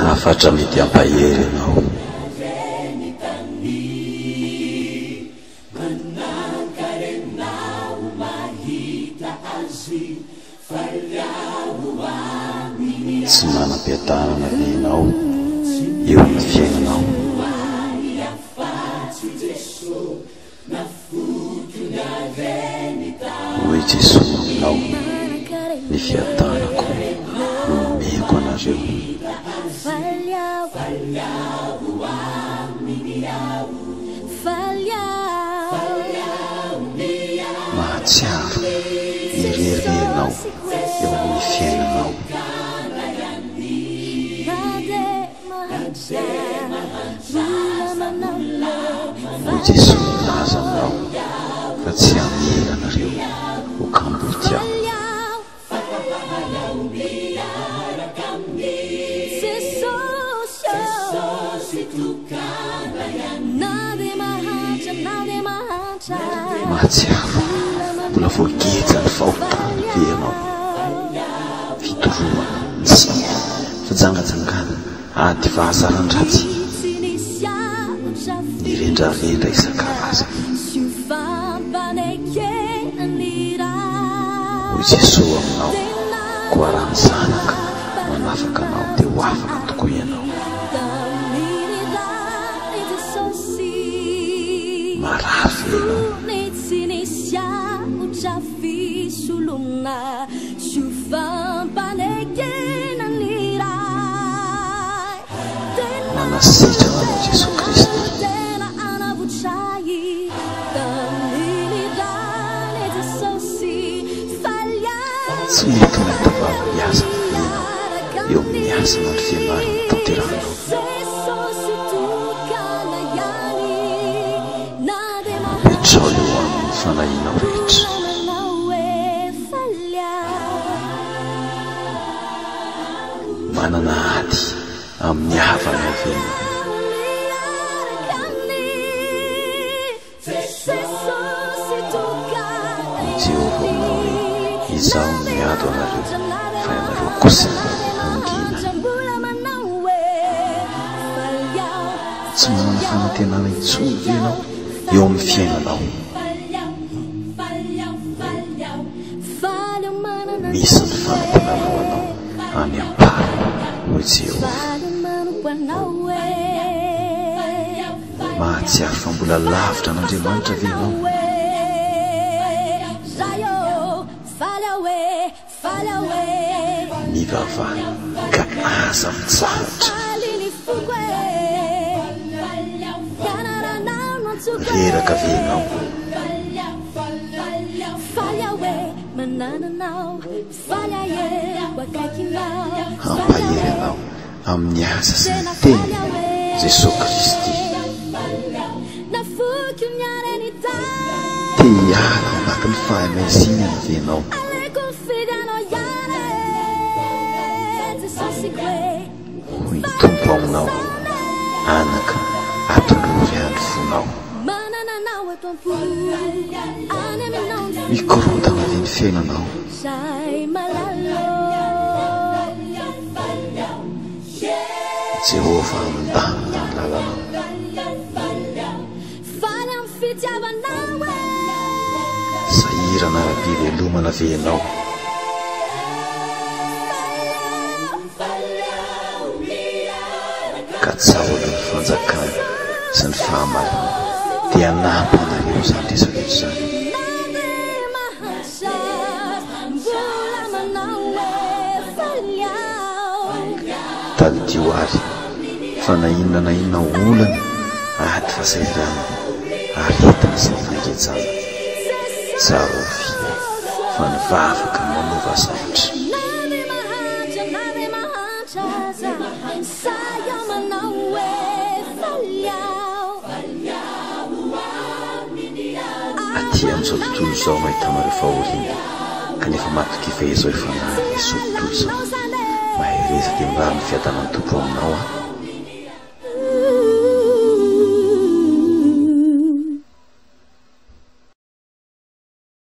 Hafatra mety hampahery anao. Tsy manam-piadanana ve ianao eo amin'ny fiainanao? Hoy Jesoa aminao, Ny fiadanako no omeko anareo. Mahatsiaro irery ve ianao eo amin'ny fiainanao? Hoy Jesoa milaza aminao fa tsy hamela anareo ho kamboty Aho. Mahatsiaro mbola voageja ny fahotana ve ianao? Fitorohana, tsihy, fijangajangana, ady fahazaran-dratsy, ny rendrarendra isan-karazany. Hoy Jesoa aminao, koa raha ny Zanaka no hanafaka anao dia ho afaka tokoa ianao. Marary ve ianao? Manasitrana anao Jesoa Kristy. Tsy mety mahita fahombiazana ve ianao eo amin'ny asa na ny fianarana tanterahinao? Apetraho eo aminy ny fanahianao rehetra. Manana ady amin'ny havanao ve ianao? Hoy Jehovah aminao hoe, Izaho no miady ho anareo, fa ianareo kosa hangina. Tsy manana fanantenana intsony ve ianao eo amin'ny fiainanao? Misy ny fanantenana ho anao any am-para, hoy Jehovah. Mahatsiaro fa mbola lavitra an'Andriamanitra ve ianao? Mivavaha ka aza mitsahatra. Reraka ve ianao? Hampahery anao amin'ny asa sy ny teny Jesoa Kristy. Te hiala ao anatin'ny fahamaizinana ve ianao? Hoy ny Tompo aminao, Anaka, atolory ahy ny fonao. Mikorontana ve ny fiainanao? Jehovah handamina ny lalanao. Sahirana ara-pivelomana ve ianao? Katsaho aloha ny fanjakana sy ny fahamarinana dia hanampy anareo izany rehetra rehetra izany. Tadidio àry fa na inona na inona olana, ady fahasahiranana, aretina sy ny fangejana, tsarovy fa ny vavaka no manova zavatra. Aty amin'izao tontolo izao no ahitanareo fahoriana, kanefa matokia fa izao efa naharesy izao tontolo izao. Mahereza dia mirary ny fiadanan'ny Tompo aminao an!